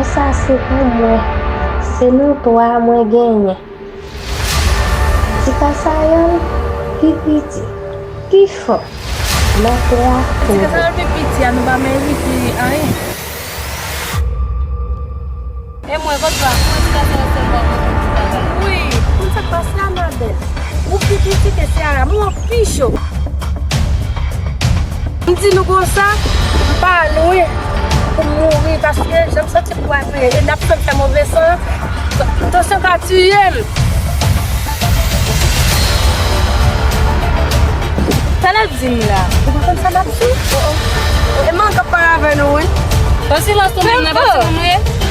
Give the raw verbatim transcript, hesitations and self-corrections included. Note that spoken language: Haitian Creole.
Sa se pou mwen. Se nou twa mwen genyen. Ti Kasayòl, pi piti, pi fò, nan twa kote. Ti Kasayòl pi piti a, nou pa merite anyen. E mwen, kot pa? Mwen, Ti Kasayòl sèlman mwen pou ti bagay. Wi, konn sa k pase a, Anabèl? Ou pi piti ke Seyara, mwen pi cho. M di nou konsa, m pa lwen pou m mouri, paske jan m santi m pral ye, e n ap fè m fè move san, tansyon ka tiye m. Sa l ap di m la? Ou pa konn sa m ap di? E mank ap pale avè nou, wi. Bon, silans ou menm nan, pa ti moun ou ye?